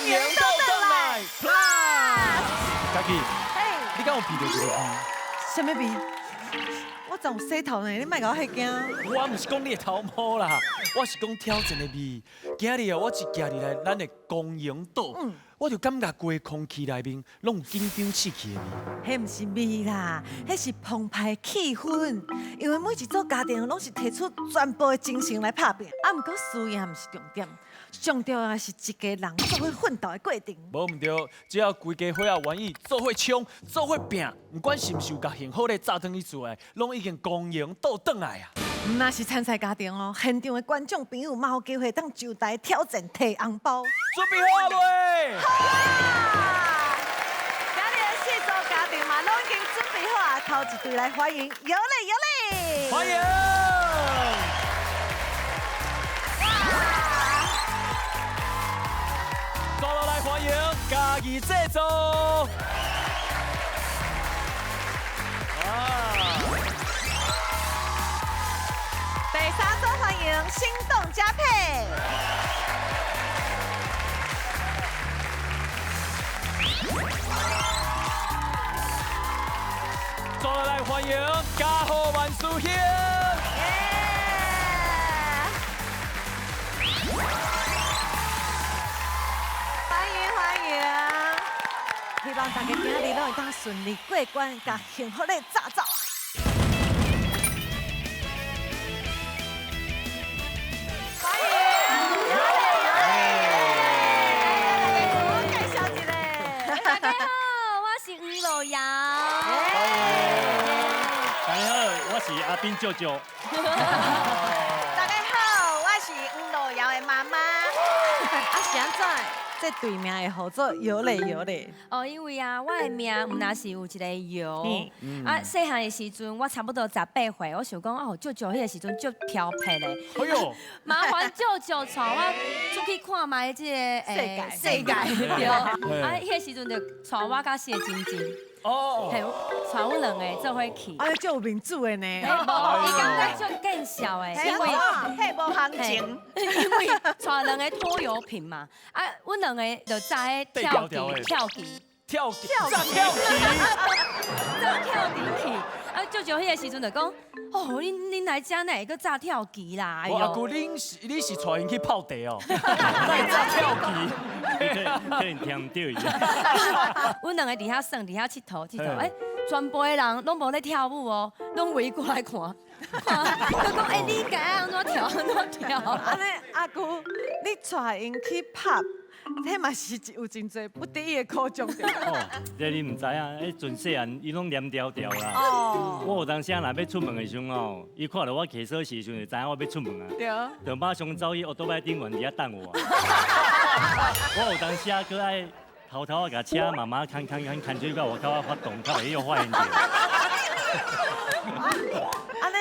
榮倒轉來 Plus。家己，你敢有鼻著一个味？啥物味？我怎有洗頭呢？你莫共我嚇驚。我毋是講你的頭毛啦，我是講挑戰的味。今日哦，我一行入來咱的光榮島，我就感覺規空氣內面攏有緊張刺激的味。彼毋是味啦，彼是澎湃氣氛。因為每一組家庭攏是提出全部的精神來拍拚。啊，毋過輸贏毋是重點，上重要的是一家人做伙奮鬥的過程。無毋對，只要規家伙仔願意做伙衝、做伙拚，毋管是毋是有共幸福禮炸轉去厝內，攏已經光榮倒轉來啊！毋但是參賽家庭哦，現場的觀眾朋友嘛有機會當上台挑戰提紅包。準備好未？好啊！今日的四組家庭嘛，攏已經準備好啊，頭一隊來歡迎，有禮有禮！歡迎！再落來歡迎嘉義製造。第三組歡迎心動佳配。再落來歡迎家好萬事興。歡迎歡迎，希望大家今日攏會當順利過關，共幸福禮炸走。歡迎，有禮有禮，介紹一下。大家好，我是黃露瑤。大家好，我是阿斌舅舅。大家好，我是黃露瑤的媽媽。啊，是按怎？這隊名會號做有禮有禮。哦，因為啊，我的名毋但是有一個瑤。啊，細漢的時陣，我差不多18歲，我想講哦，舅舅彼個時陣足調皮咧。哎喲，麻煩舅舅帶我出去看覓這個世界世界對。啊，彼個時陣就帶我佮四個姊姊。哦。嘿，帶阮兩个做伙去。啊，足有面子的呢。伊感覺足見笑的，因為彼無行情，因為帶兩個拖油瓶嘛。啊，阮兩个就扎彼跳棋，跳棋，跳棋，跳棋，扎跳棋去。啊，舅舅彼个時陣就講，哦，恁來遮哪會閣紮跳棋啦？阿姑，你是帶𪜶去泡茶哦？哪會紮跳棋？可能聽毋著伊。阮兩个佇遐耍，佇遐𨑨迌𨑨迌，欸，全部的人攏無咧跳舞哦，攏圍過來看，看，閣講，欸，你敢按怎跳，按怎跳？按呢，阿姑，你帶𪜶去拍，彼嘛是有真濟不得已的苦衷對無？哦，這你毋知影，彼陣細漢伊攏黏牢牢啦。哦。我有當時若欲出門的時陣吼，伊看著我提鎖匙的時陣，就知影我欲出門啊。對。就馬上走去歐多拜頂懸佇遐等我。我有當時閣愛偷偷仔共車慢慢牽牽牽牽出去到外口仔發動，較袂予發現著。按呢，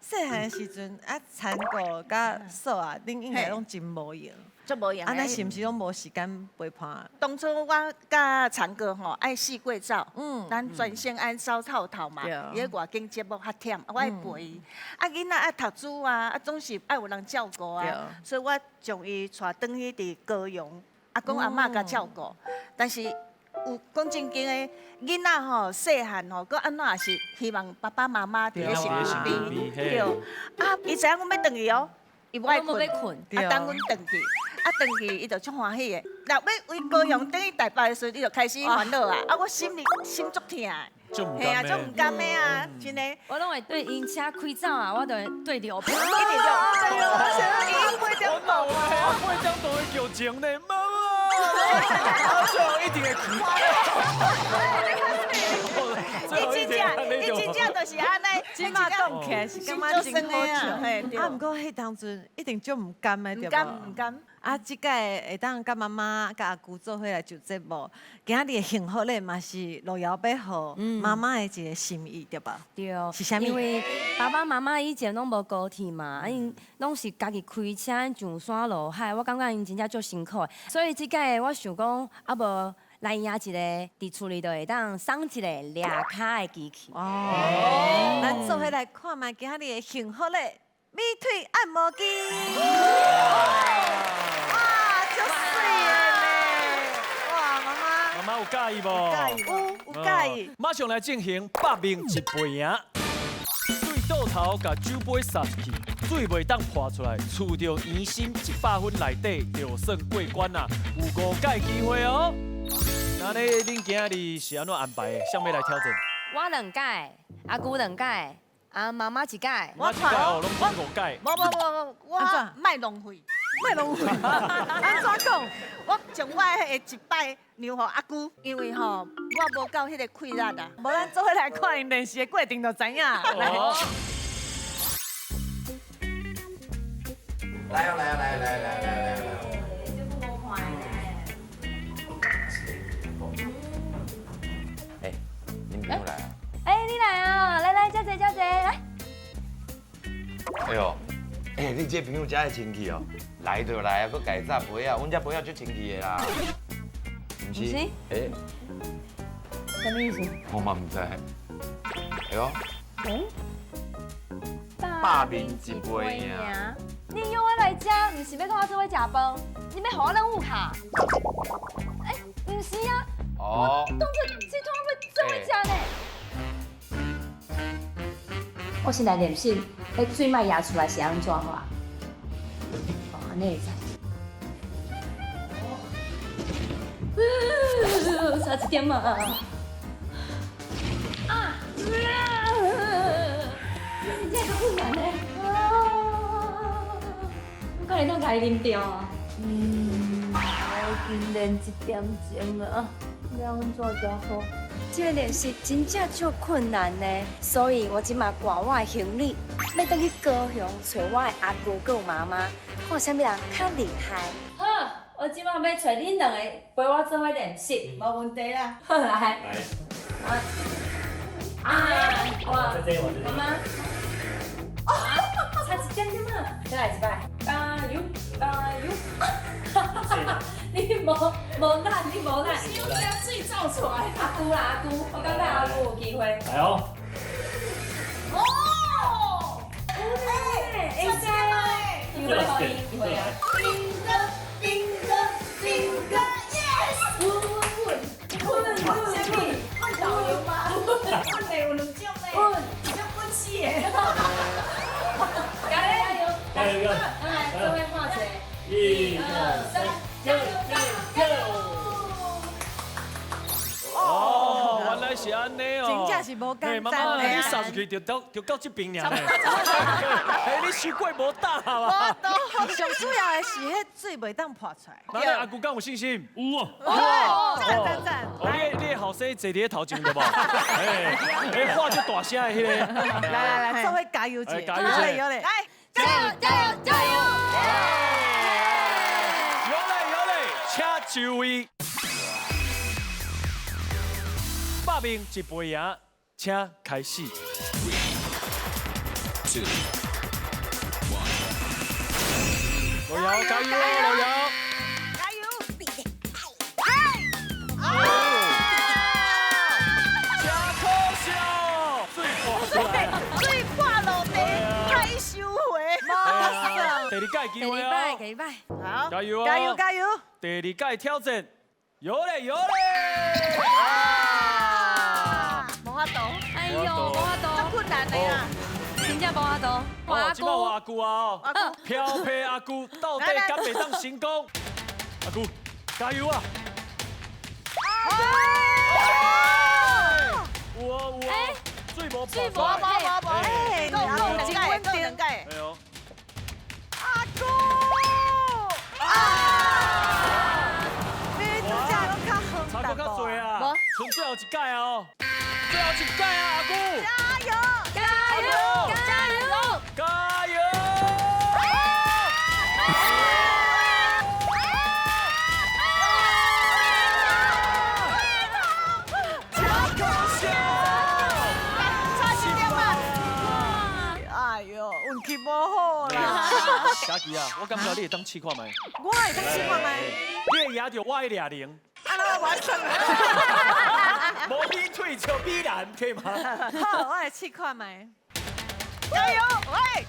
細漢的時陣啊，殘哥佮嫂啊，恁應該攏真無閒。足無閒。啊，那是毋是攏無時間陪伴？當初我佮殘哥吼愛四界走，咱全省愛走透透嘛。伊咧外景節目較忝，我愛陪伊。啊，囡仔愛讀書啊，啊總是愛有人照顧啊，所以我將伊帶轉去佇高雄，阿公阿嬤共照顧。但是有講正經的，囡仔吼細漢吼，閣按怎也是希望爸爸媽媽佇咧身邊。對。啊，伊知影阮欲轉去哦，伊無愛睏，啊等阮轉去。啊，轉去伊就足歡喜的。若欲為高雄轉去台北的時陣，伊就開始煩惱啊！啊，我心裡心足疼的，嘿啊，足毋甘的啊，真的。我攏會對𪜶車開走啊，我就會對著。一直著，伊8點到啊，8點到會叫情呢，媽媽，最後一定會哭。伊真正，伊真正就是按呢，這馬講起來是感覺真好笑。啊，毋過彼當陣一定足毋甘的，對無？毋甘，毋甘。啊，這擺會當佮媽媽、佮阿姑做伙來上節目，今日的幸福禮嘛是露瑤欲予媽媽的一個心意，對吧？對。是啥物？因為爸爸媽媽以前攏無高鐵嘛，啊𪜶攏是家己開車上山落海，我感覺𪜶真正足辛苦的，所以這擺我想講，啊無來贏一個，佇厝裡就會當送一個掠跤的機器。哦，咱做伙來看覓今日的幸福禮美腿按摩機。哇，足媠的呢！妈妈有佮意无？有佮意。马上来进行百面一杯赢。对倒头共酒杯洒入去，水袂当泼出来，揬著圆心100分内底就算过关啦。有5届机会哦。那咧，恁今日是按怎安排的？谁欲来挑战？我2届，阿姑2届，啊妈妈1届。我一届哦，拢总5届。无无无无，我莫浪费，莫浪费。按怎讲？我将我的一摆让予阿姑，因为吼我无够彼个气力啊。无咱做伙来看𪜶练习的过程就知影。来。来哦来哦来来来来来来。哎，恁朋友来啊？哎，你来啊！来来，遮坐遮坐，来。哎呦，哎，你这朋友遮亲切哦，来就来啊，阁改早杯啊，阮这杯仔足亲切的啦。毋是？哎，什么意思？我嘛毋知。哎呦，嗯，百面一杯赢。你约我来遮，毋是欲共我做伙食饭，你欲予我任务卡？哎，毋是啊。哦。我当初这趟欲做伙食呢。我先来练习，彼水莫压出来是按怎法？哦，按呢会使。差一点啊！啊！真正足困难呢。啊！我敢会当共伊啉著啊？嗯，我已经练1点钟了，欲按怎才好？这个练习真正足困难呢，所以我这马挂我的行李，欲转去高雄揣我的阿姑佮妈妈，看啥物人较厉害。好，我这马欲揣恁两个陪我做伙练习，无问题啦。好来，来，啊，哇，妈妈，差一点点啊，再来一摆，加油，加油！你无无力，你无力，伤济水走出来。阿姑啦，阿姑，我感觉阿姑有机会。来哦。哦，有呢，会使哦，机会予伊，机会啊。宾哥，宾哥，宾哥，yes！稳稳稳稳稳，啥物？阮导游吗？阮的有两种呢，一种本死的。加油加油！来，做伙喊一个，一、二、三。加油加油加油！哦，原来是按呢哦，真正是无简单。妈妈，你扫出去就到就到这边尔。哎，你伤过无胆啊？无胆。上主要的是彼水袂当泼出来。那阿姑敢有信心？有哦。赞赞赞！哦，你的后生坐伫咧头前对无？哎，哎，喊足大声的彼个。来来来，做伙加油者，加油者，有嘞，来，加油加油加油！请就位，百面一杯赢，请开始。3, 2, 1。罗瑶，加油！罗瑶，加油！哎！真可惜哦，水泼出来，水泼落地，歹收回。第二届机会哦，第二摆，好，加油哦，加油加油！第二届挑战，有嘞有嘞！啊，无法度，哎呦，无法度，足困难的啊，真正无法度。哦，这摆换阿姑啊，哦，飘飘阿姑到底敢袂当成功？阿姑，加油啊！有哦有哦，水无水无无无无，哎，够够两届，够两届。哎呦，阿姑，啊！你拄则拢较远差阁较济啊，剩最后一届啊哦，最后一届啊，阿姑，加油！加油！加油！加油！真可惜！差一点啊！哎呦，运气无好啦。嘉琪啊，我感觉你会当试看觅。我会当试看觅。你会赢著我的掠零。啊，那我完胜了。无比退就比难，可以吗？好，我来试看觅。加油！喂！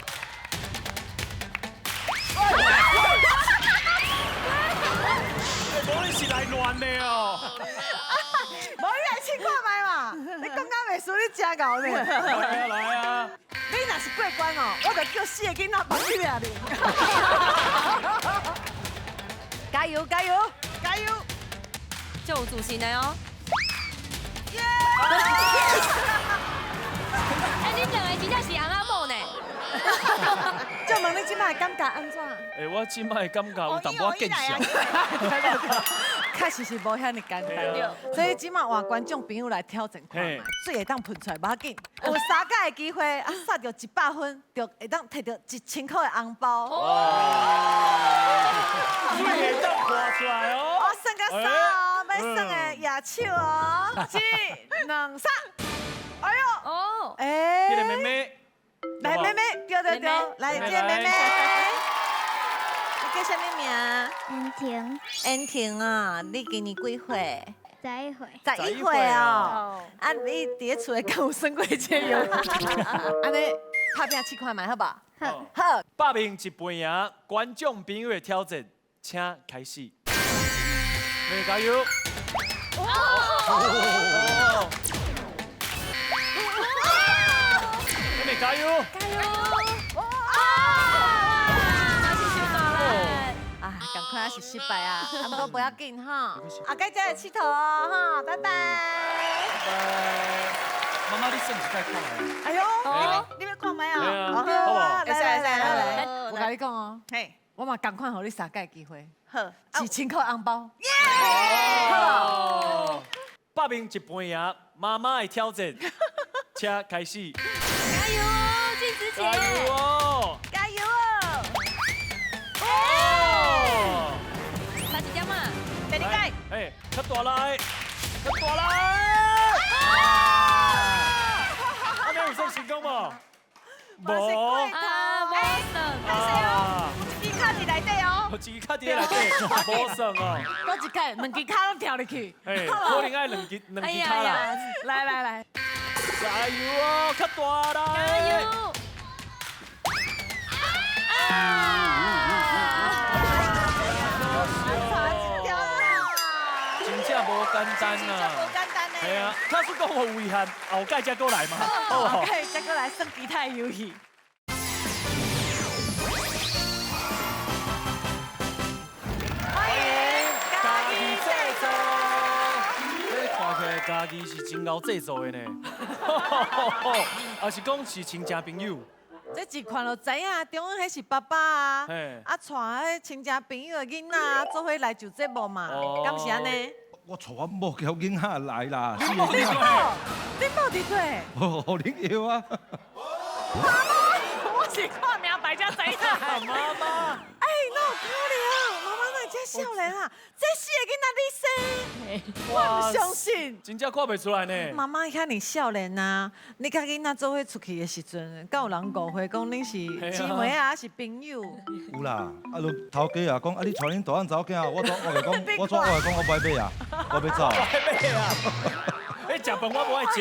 无你是来乱的哦。阿袂输你真𠢕呢。来啊来啊！你若是过关哦，我就叫四个囡仔幫你掠你。加油加油加油！就有自信的哦。耶！哎，恁兩個真正是翁仔某呢。就問你這擺的感覺按怎？哎，我這擺的感覺有淡薄仔見笑。確實是無遐爾簡單，所以這擺換觀眾朋友來挑戰看覓，水會當噴出來，無要緊，有三擺的機會，啊，殺著100分，就會當提著1000箍的紅包。水會當潑出來哦！我算個三哦，欲算的舉手哦，一、兩、三，哎喲，哦，哎，這個妹妹，來妹妹，對對對，來這個妹妹。你叫啥物名？恩婷。恩婷啊，你今年幾歲？ 11歲。 11歲哦。啊，你佇咧厝內敢有耍過這個遊戲？按呢拍拚試看覓好無？好。好。百面一杯贏，觀眾朋友的挑戰，請開始。妹妹加油！哦。妹妹加油！加油！啊，仝款也是失敗啊，啊，毋過不要緊哈，後蓋再來𨑨迌哦，哈，拜拜。拜拜。媽媽，你算一擺看覓？哎喲，你欲看覓啊？好，來來來來，我共你講哦，嘿，我嘛仝款予你三擺機會，好，1000箍紅包。耶！好。百面一盤贏，媽媽的挑戰，請開始。加油，靜子姐！加油哦！加油哦！哦！差一點啊！第二擺。哎，較大力，較大力！按呢有算成功無？無。啊，無算。歹勢哦，有一支跤佇內底哦。有一支跤佇內底，無算哦。閣一擺，兩支跤攏跳入去。哎，可能愛兩支兩支跤啦。來來來，加油哦，較大力！加油！啊！差一點啦，真正無簡單啊！真正無簡單呢。係啊，假使講有遺憾，後蓋才閣來嘛。後蓋才閣來耍其他的遊戲。歡迎家己製作。這看起來家己是真𠢕製作的呢，抑是講是親戚朋友？這一看就知影，中央彼是爸爸啊，啊帶彼親戚朋友的囡仔做伙來上節目嘛，敢是按呢？我帶阮某佮囡仔來啦，你某？你某佇佗？予恁搖啊！媽媽，我是看名牌才知影。媽媽，哎，哪有可能？媽媽哪會這少年啊？這四个囡仔你生？我毋相信。真正看袂出來呢。媽媽遐爾少年啊，你佮囡仔做伙出去的時陣，敢有人誤會講恁是姊妹啊，抑是朋友？有啦，啊，就頭家啊講，啊，你帶恁大漢查某囝，我怎我會講，我怎我會講，我無愛買啊，我欲走。無愛買啊！你食飯我無愛食。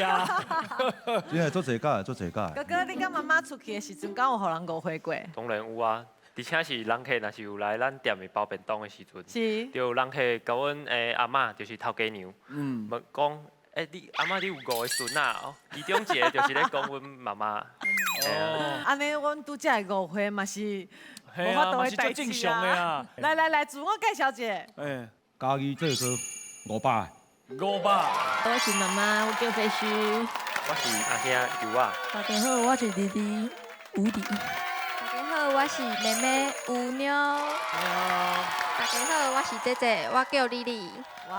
真的足濟擺，足濟擺。哥哥，你佮媽媽出去的時陣，敢有予人誤會過？當然有啊，而且是人客若是有來咱店裡包便當的時陣，是，就有人客共阮的阿嬤，就是頭家娘，問講，欸，你阿嬤你有五個孫仔哦，其中一個就是咧講阮媽媽。哦，按呢，阮拄才的誤會嘛是無法度的代誌啊。來來來，自我介紹一下。欸，家己製作500。 500。我是媽媽，我叫飛虛。我是阿兄尤仔。大家好，我是弟弟吳迪。大家好，我是妹妹吳妞。大家好，我是姐姐，我叫麗麗。哇，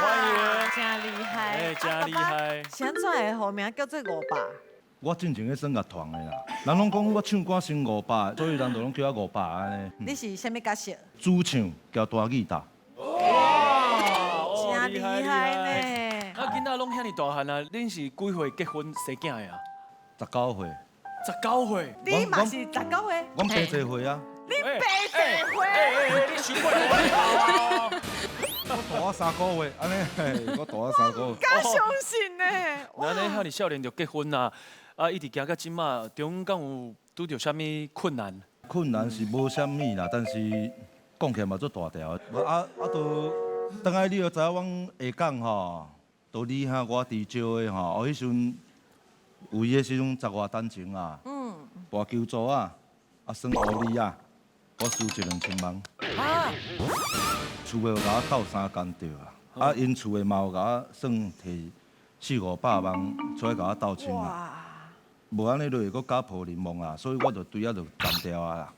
歡迎，真厲害，哎，真厲害。是按怎會號名叫做500？我進前咧耍樂團的啦，人攏講我唱歌像500，所以人就攏叫我500按呢。你是啥物角色？主唱兼彈吉他。哇，真厲害呢！啊，囡仔攏遐爾大漢啊，恁是幾歲結婚生囝的啊？ 19歲。 19歲。你嘛是19歲？阮爸濟歲啊。你爸濟歲？哎哎，你想過來？我大我3個月，按呢，我大我3個月。敢相信呢？咱咧遐爾少年就結婚啊，啊，一直行到這馬，中間有拄著啥物困難？困難是無啥物啦，但是講起來嘛足大條。啊啊，都轉來你就知影，阮下港吼，都你遐我伫招的吼，哦，彼时阵有伊的时阵十外单前啊，跋球组啊，啊算乌里啊，我输一两千万。啊！厝的有共我斗相共著啊，啊，𪜶厝的嘛有共我算提四五百万出来共我斗清啊。无按呢落会阁家破人亡啊，所以我就对遐就断掉啊啦。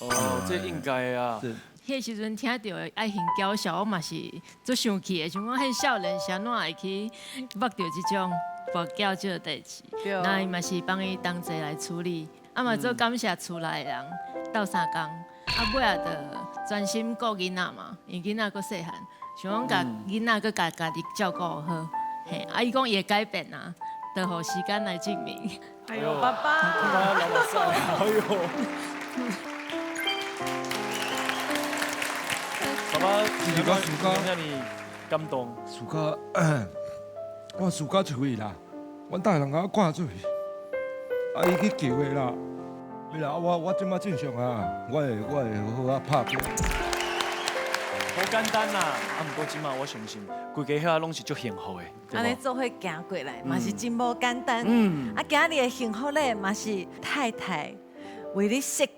哦，这应该啊。彼个时阵听著爱行娇笑，我嘛是足生气的，想讲彼少年是按怎会去目著这种跋筊这个代志？那伊嘛是帮伊同齐来处理，啊嘛足感谢厝内的人斗相共，啊尾仔就专心顾囡仔嘛，因为囡仔阁细汉，想讲共囡仔阁家家己照顾好，嘿，啊伊讲伊会改变啊，就予时间来证明。哎呦，爸爸，爸爸老塞，哎呦。爸爸，是我输甲遐尔感动，输甲，我输甲出去啦，阮大人共我赶出去，啊，伊去求的啦，啦，我这马正常啊，我会好好拍拼。无简单啦，啊，毋过这马我相信，规家伙拢是足幸福的。按呢做伙行过来，嘛是真无简单。啊，今日的幸福咧，嘛是太太为你设计。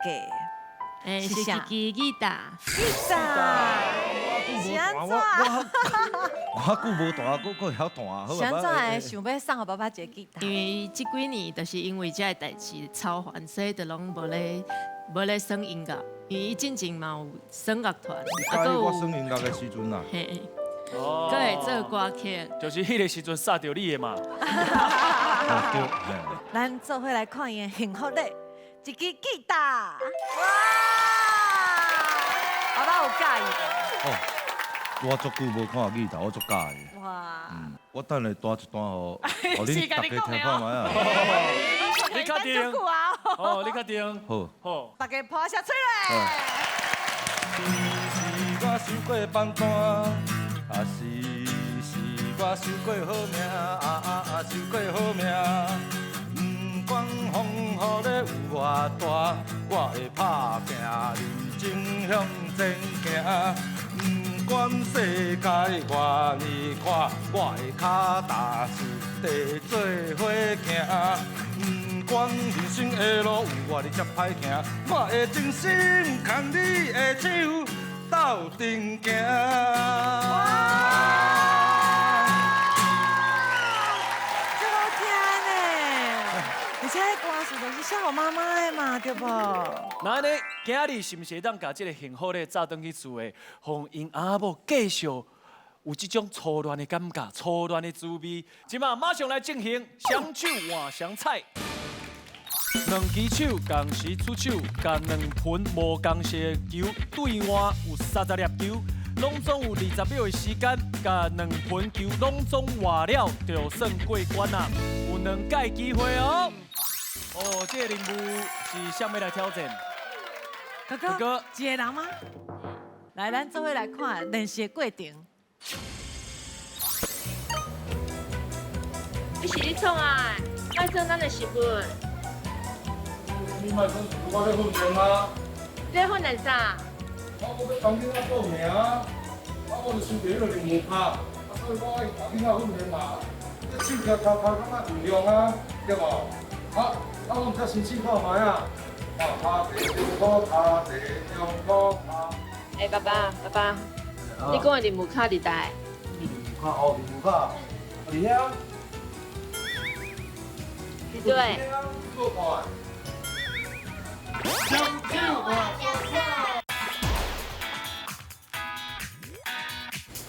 欸，是一支吉他。吉他。是按怎？我久无弹，阁会晓弹。是按怎会想欲送予爸爸一个吉他？因为这几年就是因为这个代志操烦，所以就拢无咧耍音乐。因为伊进前嘛有耍乐团，啊，阁有我耍音乐的时阵啊，嘿，阁会做歌曲，就是彼个时阵杀著你的嘛。对。咱做伙来看伊的幸福礼，一支吉他。哇！爸爸有佮意无？哦，我足久无看吉他，我足佮意。哇！我等下弹一段，予恁大家听看觅啊。你确定？哦，你确定？好。好。大家拍下喙咧。是我收过放单，啊是我收过好命，啊收过好命。不管风雨咧有偌大，我会拍拼认真向前行。不管世界偌难看，我的跤踏实地做伙行。不管人生的路有偌尔才歹行，我会真心牵你的手斗阵行。真好听呢！而且歌词都是写予妈妈的嘛，对无？那按呢，今日是毋是会当共这个幸福礼早转去厝的，予𪜶阿某继续有这种初恋的感觉、初恋的滋味？这马马上来进行双手换双彩。两支手仝时出手，共两盆无仝色的球对换，有30粒球，拢总有20秒的时间，共两盆球拢总换了，就算过关啦。有2届机会哦。哦，这个任务是啥物来挑战？哥哥，一个人吗？来，咱做伙来看练习的过程。你是咧创啊？莫做咱的食物。你莫讲我咧训练啊！你咧训练啥？我欲帮囡仔报名啊！啊，我就收著彼个任务卡，啊，所以我爱共囡仔训练嘛。这手举头头感觉有用啊，对无？啊啊，我毋才先试看觅啊！啊，跤地中苦，跤地中苦，跤。欸，爸爸，爸爸，你讲的任务卡伫佗？任务卡哦，任务卡，伫遐。伫佗？做看。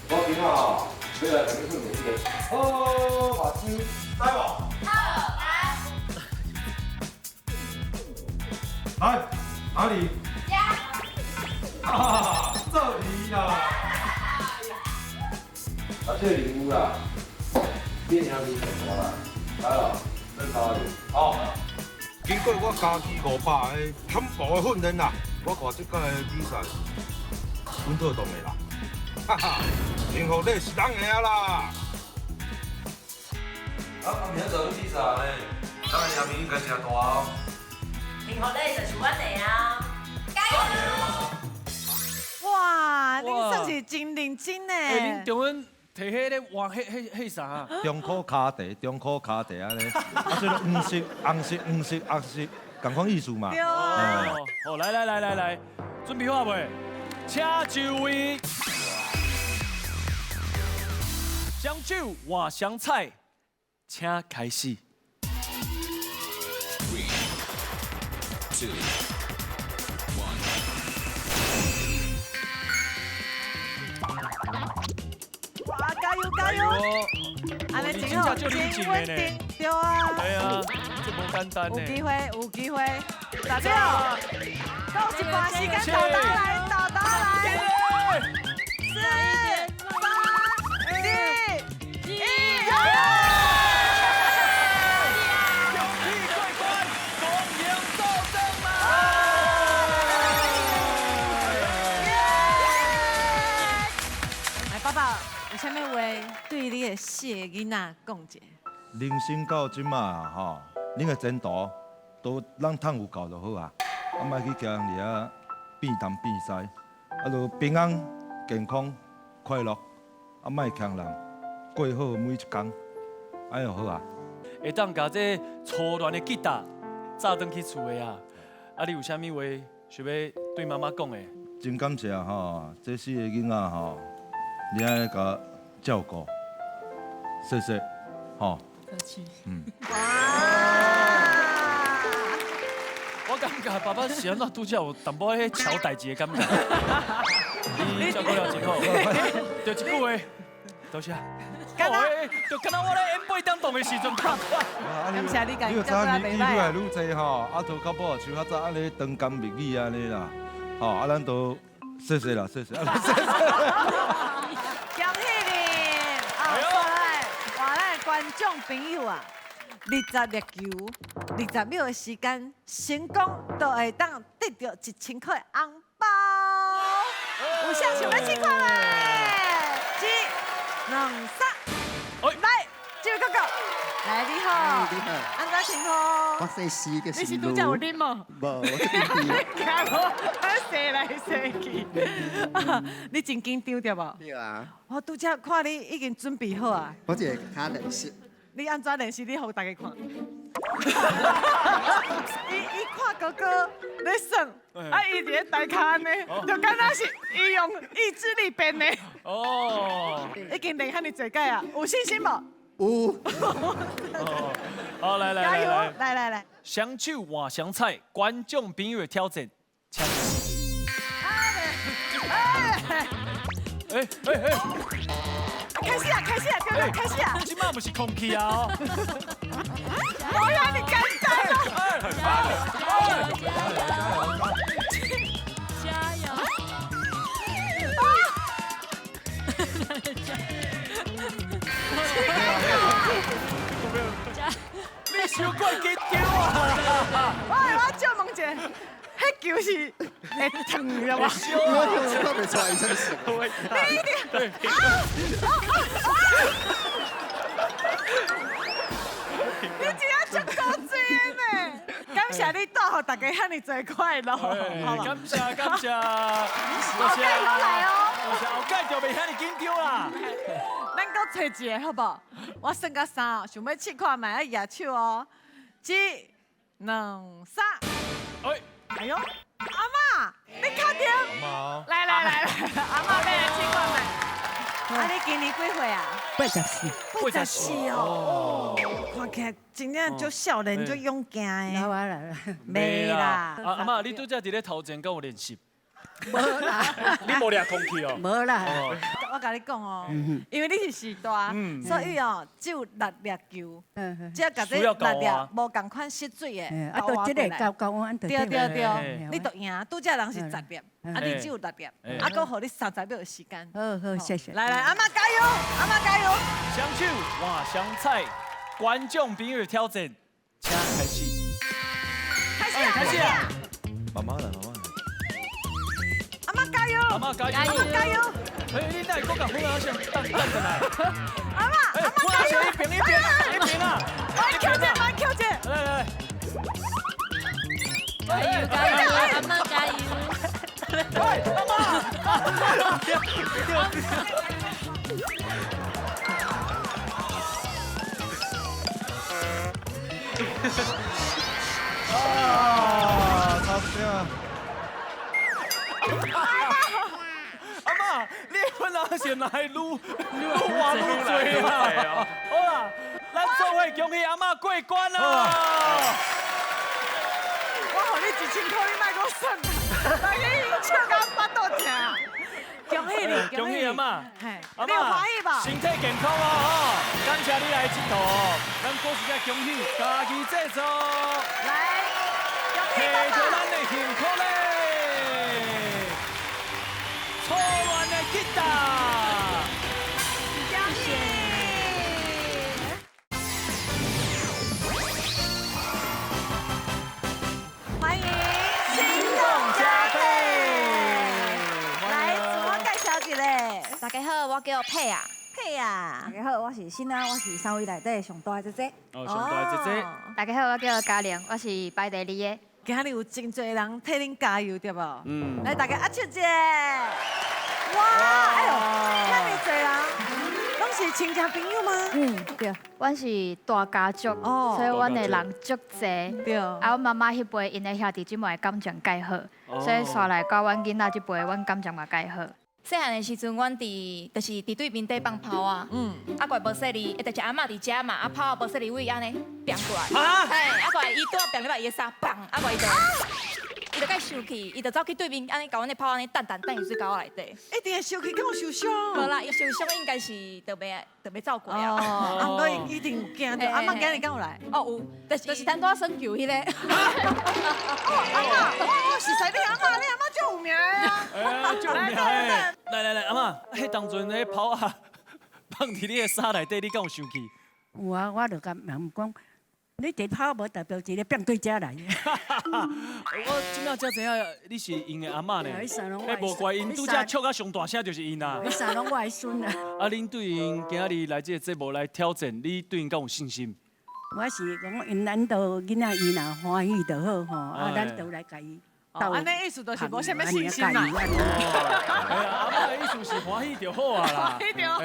我今仔吼欲来共你训练这个好目睭，知无？好，来，哪里？啊，这里啦。啊，这个任务啦，你兄弟上大啦，来咯，咱三个。哦。经过我家己500个坦步的训练啦，我看这届的比赛，稳妥当的啦。哈哈，幸福礼是咱的啊啦！啊，明仔载比赛呢，咱的赢面应该真大哦。幸福礼就是阮的啊！加油！哇，恁算是真认真呢。欸，恁中阮提彼咧换彼彼彼啥？中苦跤茶，中苦跤茶按呢，啊，这个黄色、红色、黄色、红色，仝款意思嘛。对啊。好，来来来来来，准备好未？请就位。双手换双彩，请开始。 Three, two, one. 哇，加油加油！按呢真好，真稳定，对啊。对啊，这无简单呢。有机会，有机会。十秒，阁有一半时间，豆豆来，豆豆来。4、3、2、1，恭喜过关，恭迎倒转来！来，爸爸，有啥物话对你的四个囡仔讲一下？人生到这马吼，恁的前途都咱趁有够就好啊，啊，莫去共人伫遐变东变西，啊，就平安、健康、快乐，啊，莫欠人，过好每一工，按呢就好啊。会当共这初恋的吉他炸转去厝的啊！啊，你有啥物话想欲对妈妈讲的？真感谢吼，这四个囡仔吼，你按呢共照顾，谢谢，吼。嗯。我感觉爸爸是按怎拄才有淡薄彼撨代志的感觉。你照顾了真好，就一句话，多谢。就敢若我咧演八点档的时阵拍。感谢你，你有知影年纪愈来愈济吼，啊，都较某像较早按呢长工蜜语按呢啦，吼，啊，咱都谢谢啦，谢谢，谢谢。恭喜你！啊，来，哇，咱的观众朋友啊，20粒球，20秒的时间，成功就会当得到1000块的红包。有啥想欲试看觅？一、两、三，来，这位哥哥，来，你好，你好，按怎称呼？我姓施，叫你是拄才有啉无？无，我这边惊我，我踅来踅去。你真紧张对无？对啊。我拄才看你已经准备好啊。我这个较练习。你按怎练习？你予大家看。伊看哥哥咧耍，啊，伊伫咧台跤按呢，就敢若是伊用意志力变的。哦。已经练遐尔济届啊，有信心无？有。好，来来加油！来来，来来来。双手换双彩，观众朋友的挑战，请开始。哎哎哎！开始啊，开始啊，哥哥，开始啊！这马不是空气啊！无遐尔简单哦！加油！你伤过紧张啊！我借问一下，彼球是会烫的吗？我看袂出来，伊才是。你一定。你真正足高追的呢！感谢你带予大家遐尔济快乐，感谢感谢，后盖阁来哦，多谢，后盖就袂遐尔紧张啦。咱阁揣一个好无？我算到三，想欲试看觅，爱举手哦。一、两、三。哎，哎呦，阿嬷，你确定？来来来来，阿嬷欲来试看觅。啊，你今年几岁啊？84。 84哦，看起来真正足少年，足勇健的。老啊啦，袂啦。阿嬷，你拄才伫咧头前敢有练习？无啦。你无掠空气哦？无啦。我共你讲哦，因为你是序大，所以哦，只有6粒球，只要共这6粒无仝款失水的，啊，就这个交交换，对对对，你就赢。拄才人是10粒，啊，你只有6粒，啊，阁予你30秒的时间。好好，谢谢。来来，阿嬷加油，阿嬷加油。双手换双彩，观众朋友的挑战，请开始。开始啊！开始啊！慢慢来，慢慢来。阿嬷加油！阿嬷加油！阿嬷加油！哎，你哪会阁共粉仔像等等转来？阿嬷，阿嬷加油！一边一边一边啊！慢扣者，慢扣者。来来来，加油加油，阿嬷加油！喂，阿嬷！啊，差点。阿嬷，你本来是来愈愈活愈济啦。好啦，咱做伙恭喜阿嬷过关啦！我予你1000箍，你莫阁算啦，大家已经笑到腹肚疼。恭喜你，恭喜阿嬷，阿你有欢喜无？身体健康哦，感谢你来𨑨迌哦，咱过时再恭喜家己制作，来，摕到咱的幸福咧，错乱的吉他。恭喜！欢迎心动加倍，来自我介绍一下。大家好，我叫佩啊。佩啊，大家好，我是新啊，我是三位内底上大的姐姐。哦，上大的姐姐。大家好，我叫嘉玲，我是排第二个。今日有真济人替恁加油，对无？嗯。来，大家握手一下。哇，哎呦，遐尔济人，拢是亲戚朋友吗？嗯，对，阮是大家族，所以阮的人足济。对。啊，阮妈妈彼辈𪜶的兄弟姊妹感情介好，所以煞来到阮囡仔这辈，阮感情嘛介好。细汉的时阵，阮伫就是伫对面底放炮啊，啊怪无细腻，就是阿嬷伫遮嘛，啊炮无细腻位按呢变过来，嘿，啊怪伊拄仔变入来伊的衫，砰，啊怪伊就，伊就佮生气，伊就走去对面按呢共阮的炮按呢弹弹弹伊水沟内底。一定会生气，敢有受伤？无啦，伊受伤应该是就袂就袂走过啊。哦，啊，毋过伊一定有惊著。阿嬷今日敢有来？哦有，就是咱拄仔耍球彼个。哦，阿嬷，我是谁？你阿嬷，你阿嬷足有名的啊！哎，足有名的。来来来，阿嬷，彼当阵彼炮仔放伫你的衫内底，你敢有生气？有啊，我就共人讲，你这炮无代表一个变对遮来。我这摆才知影你是𪜶的阿嬷呢。彼无怪𪜶拄才笑甲上大声就是𪜶啦。彼衫拢我的孙啊。啊，恁对𪜶今日来这个节目来挑战，你对𪜶敢有信心？我是讲，𪜶咱都囡仔伊若欢喜就好吼，啊，咱就来共伊。按呢意思就是无啥物信心啦。阿嬷的意思是欢喜就好啊啦。欢喜就好。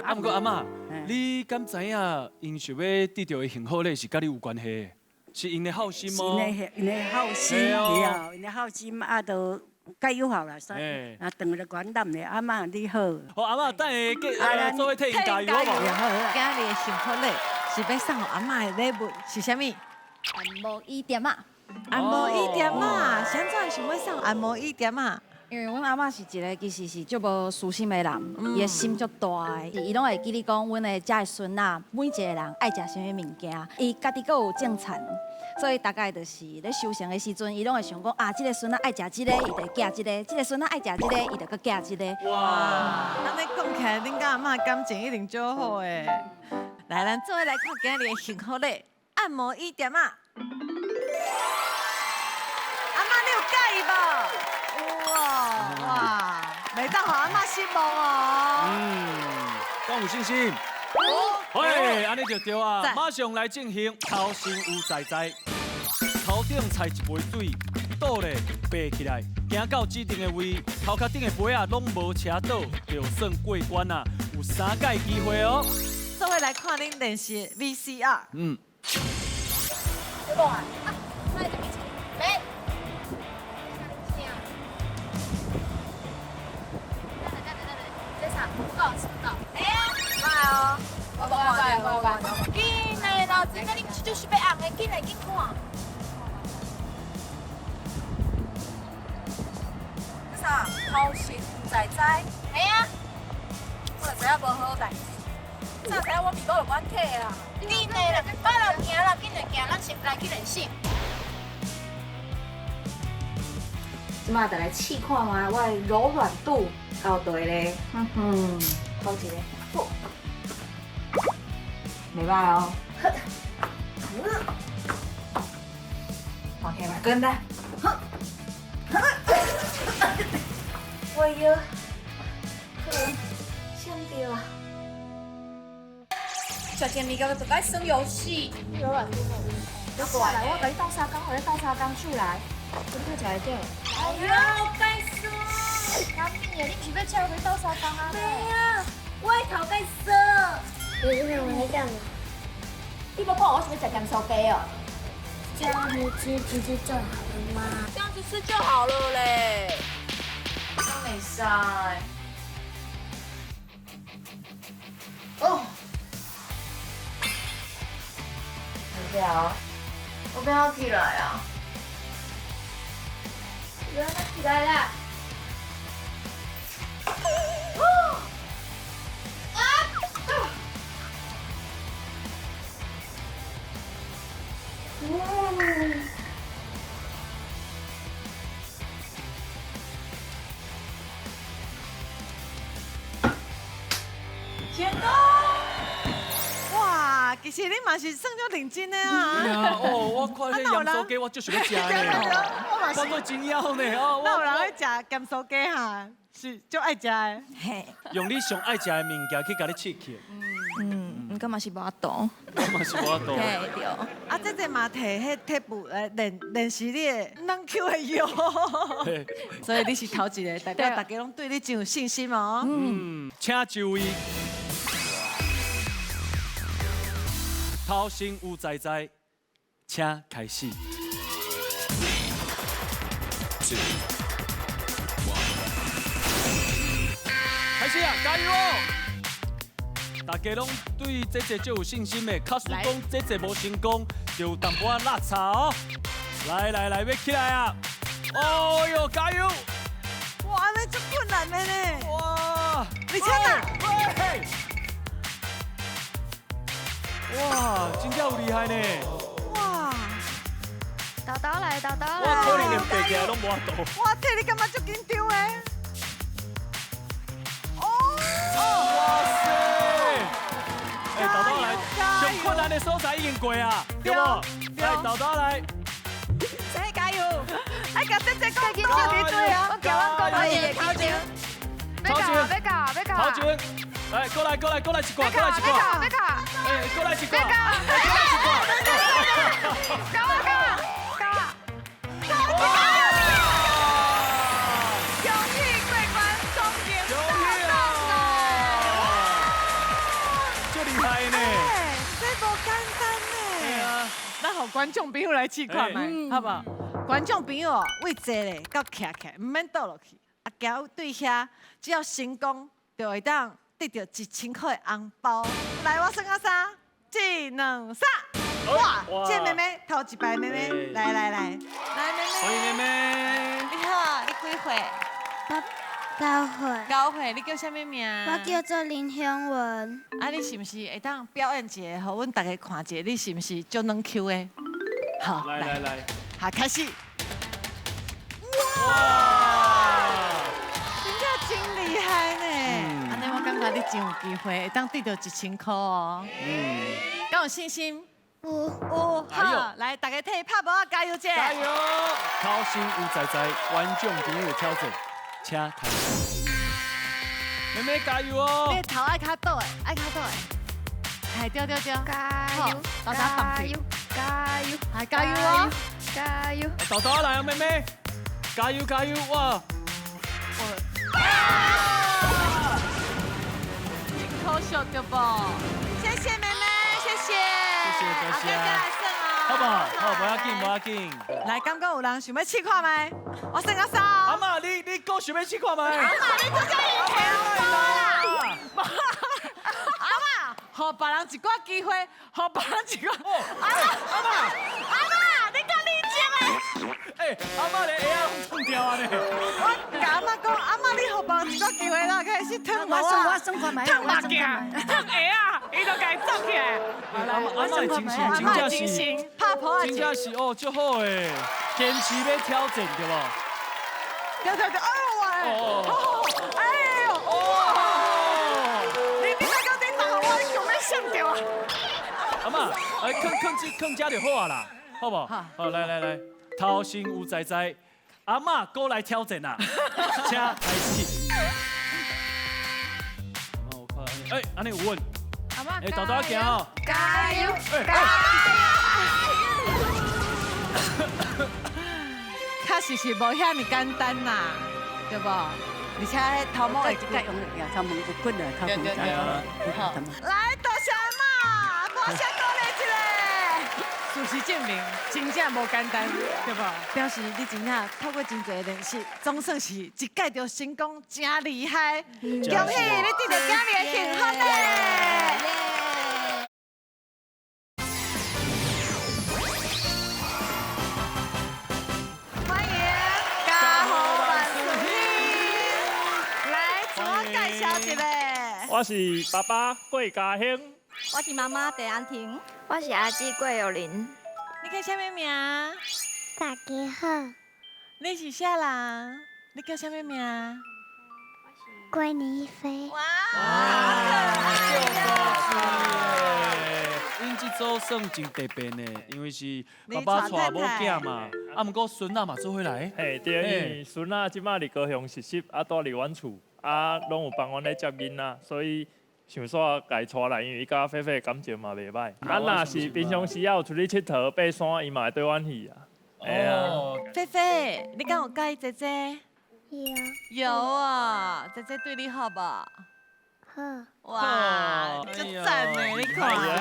啊，毋过阿嬷，你敢知影𪜶想欲得著的幸福礼是佮你有关系的？是𪜶的孝心哦。𪜶的孝心，对哦，𪜶的孝心啊，都介有效啦。啊，转来管揽咧，阿嬷你好。好，阿嬷等下做伙替𪜶加油好无？今日的幸福礼是欲送予阿嬷的礼物是啥物？按摩椅垫仔。按摩椅垫仔，是按怎会想欲送按摩椅垫仔？因为阮阿嬷是一个其实是足无私心的人，伊的心足大的，伊拢会记你讲，阮的遮的孙仔每一个人爱食啥物物件，伊家己阁有种田，所以大概就是咧收成的时阵，伊拢会想讲啊，这个孙仔爱食这个，伊就会寄这个；这个孙仔爱食这个，伊就阁寄这个。哇，按呢讲起来，恁佮阿嬷感情一定足好的。来，咱做伙来看今日的幸福礼按摩椅垫仔。阿嬷，你有佮意无？有哦，哇，袂当予阿嬷失望哦。嗯，敢有信心？有。嘿，按呢就对啊！马上来进行头先有在在，头顶踩一杯水，倒咧爬起来，行到指定的位，头壳顶的杯仔拢无车倒，就算过关啊！有3摆机会哦。做伙来看恁练习 VCR。嗯。紧来啦，这个你就是欲红的，紧来紧看。这啥？头先在在。系啊。我就知影无好代志。早知影我面无就阮客啦。紧来啦，快啦，行啦，紧来行，咱先来去练习。这马就来试看觅，我的柔软度够对咧。嗯哼，好一个，好，袂歹哦。看起来嘛简单。我腰可能闪著啊。食甜物件就爱耍游戏。柔软度没有问题。过来，我共你斗相共，予你斗相共手来。我跳起来对。哎呦，该酸！阿咪，你毋是欲请我共你斗相共啊？对啊，我的头该酸。你今天我在干嘛？你无看我是欲食咸酥鸡哦？这样子吃不是就好了吗？这样子吃就好了嘞。没塞。哦。不要，我不要起来啊！不要起来啦！成功！哇，其实你嘛是算足认真的啊。对啊，哦，我看那盐酥鸡，我就想欲食呢。我做真枵呢，哦。哪有人爱食咸酥鸡哈？是足爱食的。嘿。用你上爱食的物件去共你刺激。嗯，毋过嘛是无法度。嘛是无法度。嘿，对。啊，这这嘛提彼铁布来练练习你的软 Q 的腰。所以你是头一个，代表大家拢对你真有信心哦。嗯，请就位。头先有在在，请开始。 Two, one. 开始啊，加油哦！大家拢对这个足有信心的，假使讲这个无成功，就有淡薄仔落差哦。来来来，欲起来啊！哦哟，加油！哇，按呢足困难的呢！哇！你请啊！哇，真正有厉害呢！哇！豆豆来，豆豆来！我可能连爬起来拢无法度。哇，这你感觉足紧张的？哦！哇塞！哎，豆豆来，上困难的所在已经过啊，对无？来，豆豆来。谁加油！哎，共姐姐讲，多伫对啊！我叫我讲，我会紧张。头前，要搞，要搞，头前，来，过来，过来，过来一挂，过来一挂。要搞，哎，过来一挂。要搞，搞啊搞啊搞啊！恭喜过关，终于大啊！足厉害呢！这无简单呢。咱予观众朋友来试看觅，好无？观众朋友位坐咧到徛起来，毋免倒落去。啊，行对遐，只要成功，就会当得到1000块的红包。来，我算到三，一、两、三。哇！这妹妹头一排妹妹，来来来，来妹妹。欢迎妹妹。你好，你几岁？ 9岁。9岁，你叫啥物名？我叫做林香文。啊，你是毋是会当表演一下，予阮大家看一下，你是毋是足软 Q 的？好，来来来，好，开始。哇！真正真厉害呢！按呢我感觉你真有机会，会当得到1000块哦。嗯。敢有信心？有。有。好，来，大家替伊拍鼓仔加油者。加油！头先有在在，观众朋友挑战，请开始。妹妹加油哦！你的头爱较倒的，爱较倒的。系对对对。加油！加油！加油！系加油哦！加油！豆豆来哦，妹妹，加油加油哇！真可惜对不？谢谢妹妹，谢谢。谢谢多谢。好不好？好，无要紧，无要紧。来，感觉有人想欲试看觅？我算到三。阿嬷，你阁想欲试看觅？阿嬷，你拄才已经提红包啦。阿嬷，予别人一寡机会，予别人一寡。阿嬷，阿嬷，阿嬷，你较认真的。哎，阿嬷连鞋仔拢脱掉啊呢。我共阿嬷讲，阿嬷你予别人一寡机会啦，开始脱帽啊，脱目镜，脱鞋仔，伊就共伊做起来。阿嬷的精神真正是，拍破真正是哦，足好的，坚持欲挑战对无？对对对，哎呦喂！哎呦，哇！你你莫讲你打我，你强欲闪著啊！阿嬷，哎，囥囥这囥遮就好啊啦，好无？好，来来来，头先有在在，阿嬷阁来挑战啦，请开始。阿嬷，我看，哎，按呢有稳。阿嬷，哎，豆豆行哦。加油！加油！确实是无遐尔简单啦，对无？而且彼头毛会这个用力啊，头毛有骨啊，头毛来，多谢阿嬷，多谢鼓励一下。事实证明，真正無簡單，對無？表示你真正透過真濟練習，總算是一屆就成功，真厲害！恭喜你得到今日的幸福咧！歡迎家好萬事興，來自我介紹一下。我是爸爸郭家興，我是媽媽鄭安婷，我是阿姊郭玉玲。你叫啥物名？大家好。你是啥人？你叫啥物名？郭妮飞。哇，好可爱呀！𪜶这组算真特别呢，因为是爸爸带某囝嘛，啊，毋过孙仔嘛做伙来。嘿，对，因为孙仔这摆伫高雄实习，啊，蹛伫阮厝，啊，拢有帮阮咧接囡仔，所以想煞共伊带来，因为伊佮菲菲感情嘛袂歹。啊，若是平常时仔有出去𨑨迌爬山，伊嘛会缀阮去啊。嘿啊。菲菲，你敢有佮意姐姐？有。有啊，姐姐對你好無？好。哇，足讚的，你看。啊，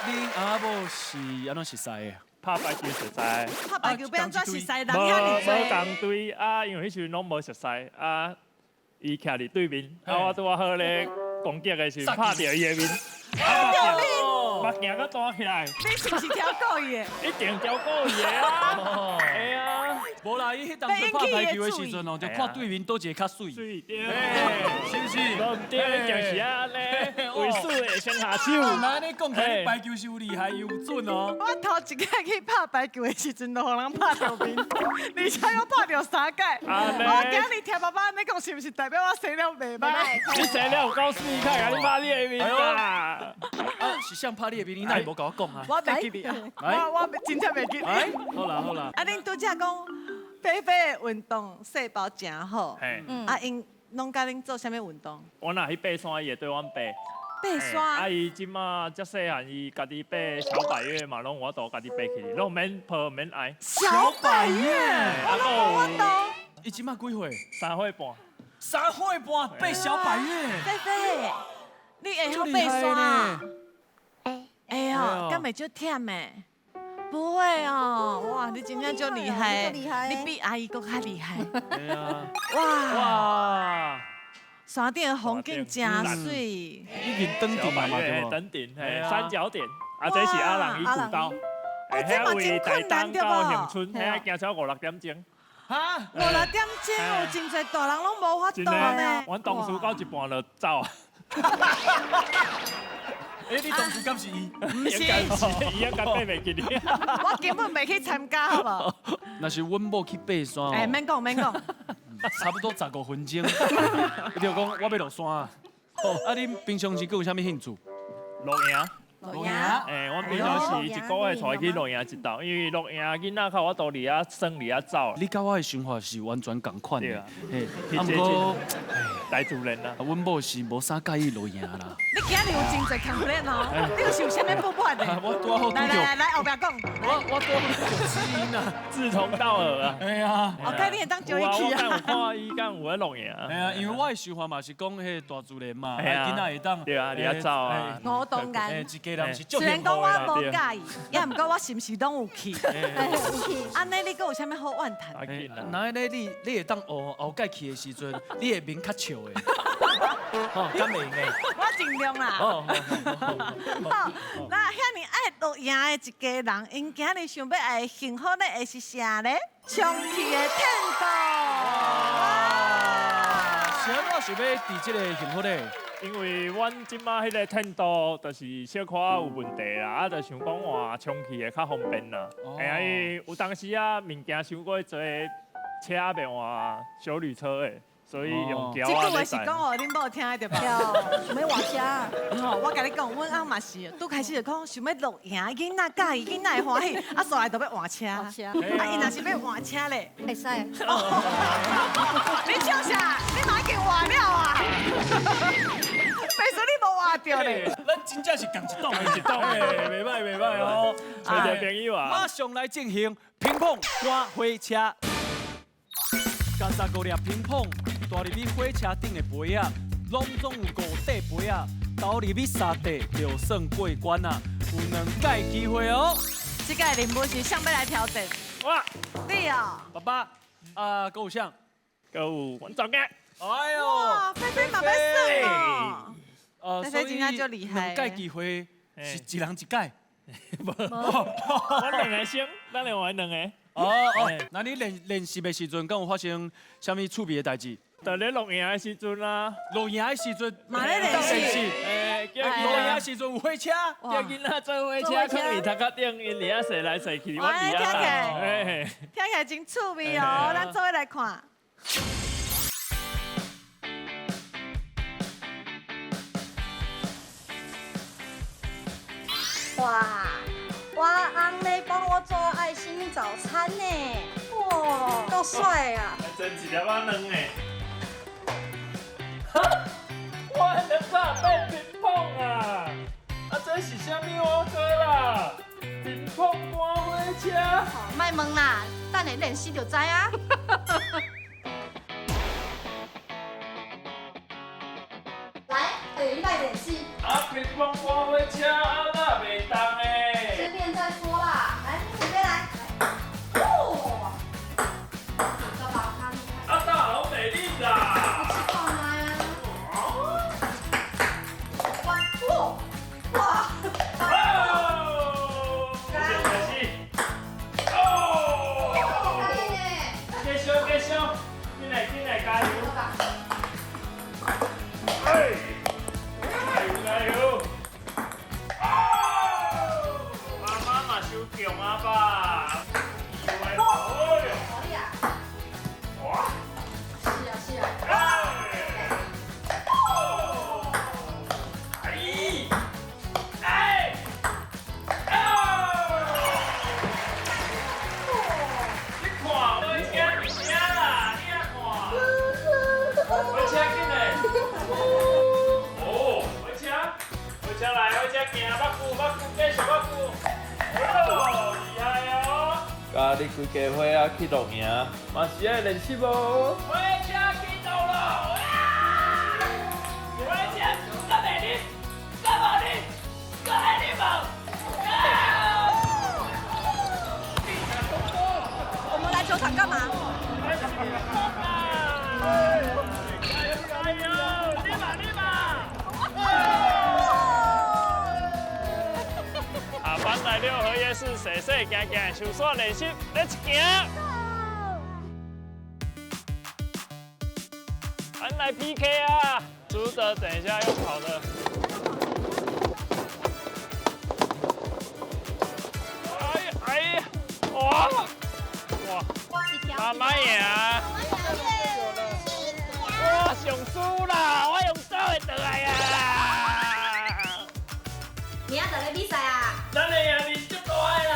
你阿某是按怎熟似的？拍排球熟似。拍排球欲按怎熟似人遐爾濟？無仝隊啊，因為彼時陣攏無熟似啊，伊徛佇對面，啊我拄仔好咧攻擊的時陣拍著伊的面，拍著面，目鏡閣彈起來。你是毋是超故意的？一定超故意的啊！會啊。無啦，伊彼當初拍排球的時陣哦，就看對面佗一個較媠，對，是毋是？無毋對，一定是按呢，為輸會先下手。那按呢講起來，你排球是有厲害又有準哦。我頭一擺去拍排球的時陣，就予人拍著面，而且閣拍著三擺。我今日聽爸爸按呢講，是毋是代表我生了袂歹？你生了有夠媠，較會共你拍你的面啦。啊，是誰拍你的面？你哪會無共我講啊？我袂記得，我真正袂記得。好啦好啦。啊，恁拄才講。菲菲的運動細胞真好，啊，𪜶攏佮恁做啥物運動？我若去爬山，伊會綴阮爬。爬山。啊，伊這馬遮細漢，伊家己爬小百岳嘛，攏有法度家己爬起，攏免抱免愛。小百岳，我攏無法度。伊這馬幾歲？3歲半。3歲半爬小百岳。菲菲，你會曉爬山啊？會。會哦，敢會足忝的？不會哦，哇，你真正足厲害，你比阿姨閣較厲害。哇哇，山頂的風景真媠。已經登頂嘛，對無？登頂，嘿，三角點，啊，這是阿人伊古道。哦，這嘛真困難對無？到恆春，遐行超5、6點鐘。哈？5、6點鐘有真濟大人攏無法度呢。阮同事到一半就走啊。哎，你當初敢是伊？毋是，伊應該爬袂記哩。我根本袂去參加，好無？若是阮某去爬山，哎，免講免講，差不多15分鐘，伊就講我欲落山啊。啊，恁平常時閣有啥物興趣？露營。露營。哎，我平常時一個月帶伊去露營一道，因為露營囡仔較有法度佇遐耍佇遐走。你佮我的想法是完全仝款的。嘿，啊，毋過大自然啦。阮某是無啥佮意露營啦。你今日有真濟 complain 哦，你有想啥物不滿的？我拄好來來來來，後壁講。我拄好拄著知音啊，志同道合啊。哎呀。哦，該你會當招伊去啊。我有看伊敢有咧露營。哎呀，因為我的想法嘛是講，彼大自然嘛，囡仔會當。對啊，佇遐走啊。我當然。一家人是足雖然講我無佮意，也毋過我是毋是攏有去？按呢，你閣有啥物好怨嘆？那按呢，你會當後後擺去的時陣，你會面較笑的。吼，敢會用的？我盡量啦。好，那遐爾愛露營的一家人，𪜶今日想欲愛幸福的會是啥咧？充氣的天道。是按怎想欲佇這個幸福咧？因為阮這馬彼個天道就是小可有問題啦，啊，就想講換充氣的較方便啦。哎呀，伊有當時啊，物件傷過濟，車袂換休旅車的，所以用轎仔。這句話是講予恁某聽的對吧？想欲換車。吼，我共你講，阮翁嘛是，拄開始就講想欲露營，囡仔佮意，囡仔會歡喜，啊，煞來就欲換車。啊，伊若是欲換車咧，會使。你笑啥？你嘛已經換了啊？白說你無換著咧。咱真正是仝一黨的，一黨的，袂歹袂歹哦。揣一个朋友啊。馬上來進行乒乓趕火車，共15粒乒乓彈入去火車頂的杯仔，攏總有5塊杯仔，投入去3塊就算過關啊。有有两届机会哦。这届任务是谁欲来挑战？我。你哦。爸爸，啊，阁有谁？阁有阮查某。哎呦！哇，菲菲嘛欲耍哦。所以两届机会是一人一届。无，我两个先，咱另外两个。哦哦，那你练练习的时阵，敢有发生啥物趣味的代志？就咧露营的时阵啊，露营的时阵，嘛咧练习。欸，露营的时阵有火车，叫囡仔坐火车，囥伫头壳顶，𪜶伫遐踅来踅去，我伫遐等。听起来真趣味哦，咱做伙来看。哇，我翁咧帮我做爱心早餐呢，哇，够帅啊！蒸一粒仔卵的。哈，我的卵早变乒乓啊！啊，这是啥物碗糕啦？乒乓赶火车。莫问啦，等下练习就知啊。来，礼拜练习。啊，乒乓赶火车啊，哪袂动的？先练再说啦。来，准备来。哇！啊，大拢袂冷啦。我试看觅啊。哇哇！哦！开始。哦！继续继续，进来进来，加油！哎！加油！哦！妈妈嘛伤强啊吧？哇！是啊是啊。哎！哎！你看，火车伫遮啦，你啊看。火车进来。哦，火车，火车来，火车行，捌久捌久，继续捌久。哦，厉害哦！佮你规家伙仔去露营，嘛是爱练习无？火车启动了！火车，搁袂啉，搁无啉，搁爱啉无？我们来球场干嘛？加油加油！立马立马！啊，班来六合夜市，踅踅行行，上山练习，Let's 行！咱来 PK 啊！朱德，等一下又跑了。哎呀哎呀，哇哇！妈妈赢！我上输啦，我用走的倒来啊！明仔就咧比赛啊！咱的赢面足大的啦！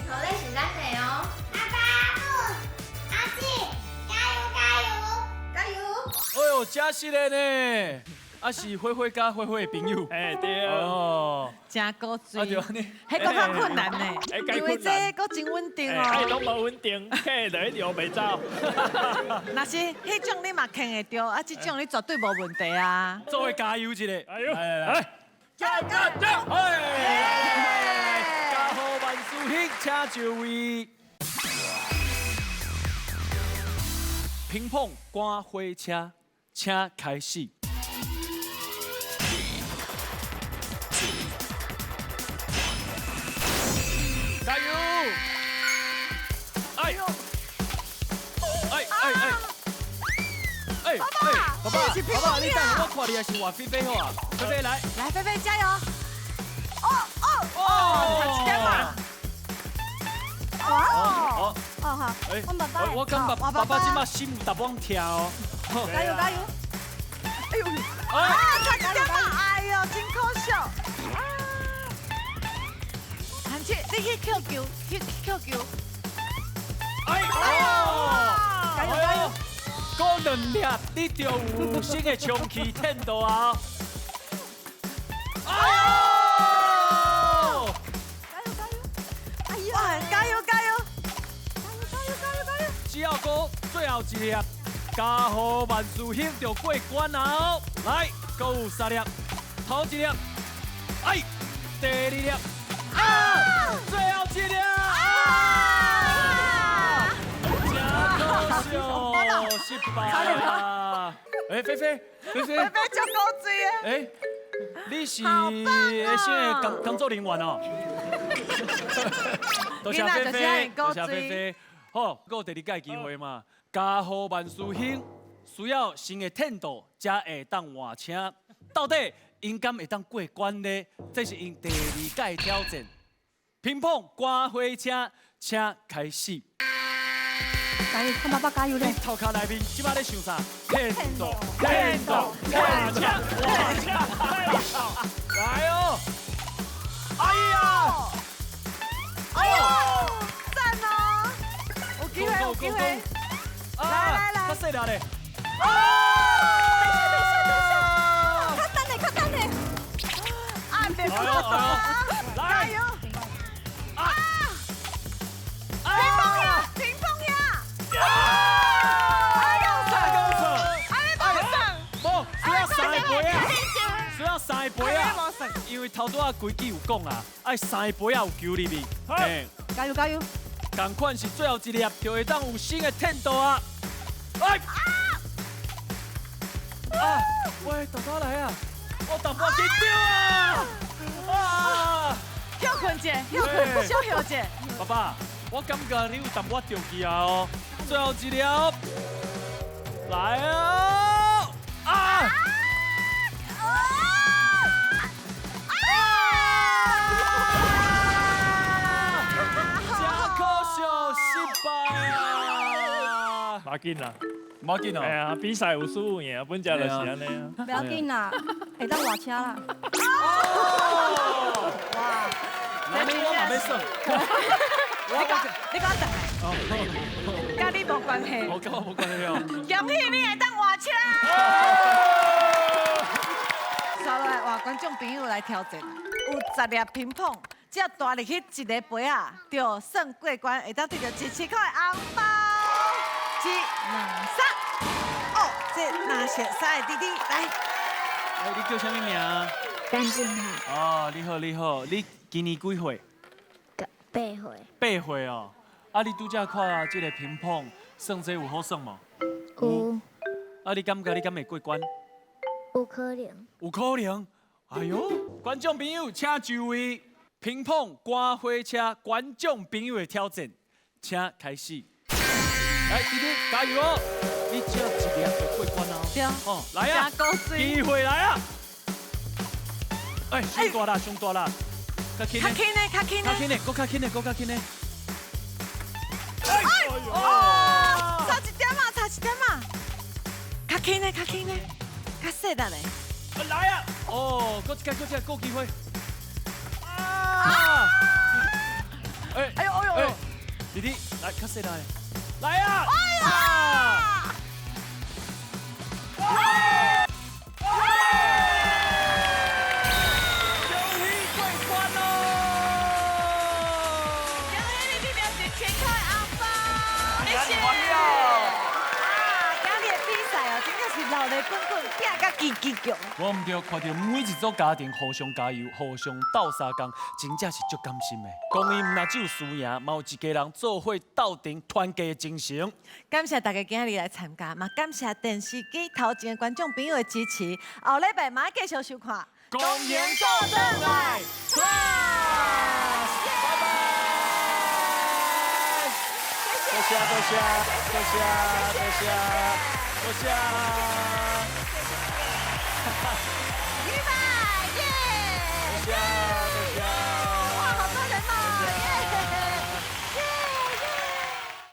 好咧，是咱的哦。阿爸阿母阿姊，加油加油加油！哎呦，真实的呢！啊是花花佮花花的朋友。哎对。哦。真古锥。啊就按呢。彼阁较困难呢，因为这阁真稳定哦。哎，拢无稳定，客落去就袂走。若是彼种你嘛牵会著，啊这种你绝对无问题啊。做伙加油一下。加油！来，加油加油！哎，家好万事兴，请就位。乒乓赶火车，请开始。加油！哎呦！哎哎哎！哎哎，爸爸，爸爸，你等下我看你还是换菲菲好啊？菲菲来，来，菲菲加油！哦哦哦，差一点嘛！哦哦好，哎，我感觉爸爸这马心有淡薄痛哦。加油加油！哎呦，啊，差一点嘛！哎呦，真可惜。韩姐，你去扣球，去扣球。哎呦，加油加油！阁两粒，你就有新的充气天道啊！哎呦！加油加油！哎呦，加油加油！加油加油加油加油！只要阁最后一粒，家和万事兴就过关啊！来，阁有三粒，头一粒，哎，第二粒。啊！最後一粒啊！真可惜，失敗啊！哎，菲菲，菲菲，菲菲足古錐的。哎，你是新的工作人員哦。多謝菲菲，多謝菲菲。好，閣有第二屆機會嘛？家和萬事興，需要新的態度，才會當換車。到底𪜶敢會當過關呢？這是𪜶第二屆挑戰。乒乓趕火車，請開始。加油，看爸爸加油咧！頭殼內面這擺咧想啥？天道，天道，換車，換車，來哦！哎呀！哎呦，讚哦！有機會，有機會！來來來，較細力咧！哦！等一下，等一下，較等咧，較等咧！啊，別過，加油！啊！屏風呀，屏風呀！啊！無，需要三個杯啊！需要三個杯啊！因為頭拄仔規矩有講啊，愛三個杯仔有球入去。加油加油！仝款是最後一粒，就會當有新的態度啊！哎！啊！喂，豆豆來啊！我淡薄緊張啊！啊！歇睏者，歇睏，小歇者。爸爸，我感覺你有淡薄著急啊哦！最後一粒，來啊！啊！真可惜，失敗啊！無緊啦，無緊哦。哎呀，比賽有輸有贏，本來就是按呢啊。不要緊啦，會當換車啦。哇！那我嘛欲算。你講等來，佮你無關係。我佮我無關係哦。恭喜你會當換車。煞落來換觀眾朋友來挑戰，有10粒乒乓，只要彈入去一个杯仔，就算過關，會當得著1000塊的紅包。一、兩、三，哦，這藍色衫的弟弟來。哎，你叫啥物名？陳俊翰。哦，你好，你好，你今年幾歲？ 8歲。8歲哦，啊，你拄才看這个乒乓，算這有好耍無？有。啊，你感覺你敢會過關？有可能。有可能。哎呦，觀眾朋友，請就位。乒乓趕火車，觀眾朋友的挑戰，請開始。來，弟弟加油哦！你只要一粒就過關哦。對。哦，來啊！機會來啊！哎，傷大啦，傷大啦！較輕較輕的，較輕的，較輕的，閣較輕的，閣較輕的。哎哦，差一點啊，差一點啊！較輕的，較輕的，較細力的。來啊！哦，閣一個，閣一個，閣機會。啊！哎，哎呦，哎呦，哎呦！弟弟，來，較細力的。來啊！哎呀！恭喜過關咯！恭喜你得著1000塊紅包，謝謝。啊，今日的比賽哦，真正是熱鬧滾滾，拼甲嘰嘰叫。我毋對，看著每一組家庭互相加油、互相鬥相共，真正是足甘心的。講伊毋若只有輸贏，嘛有一家人做伙鬥陣團結的精神。感謝大家今日來參加，嘛感謝電視機頭前的觀眾朋友的支持。後禮拜嘛繼續收看《公贏鬥轉來》。拜拜。多謝多謝多謝多謝多謝。拜拜，耶！多謝多謝。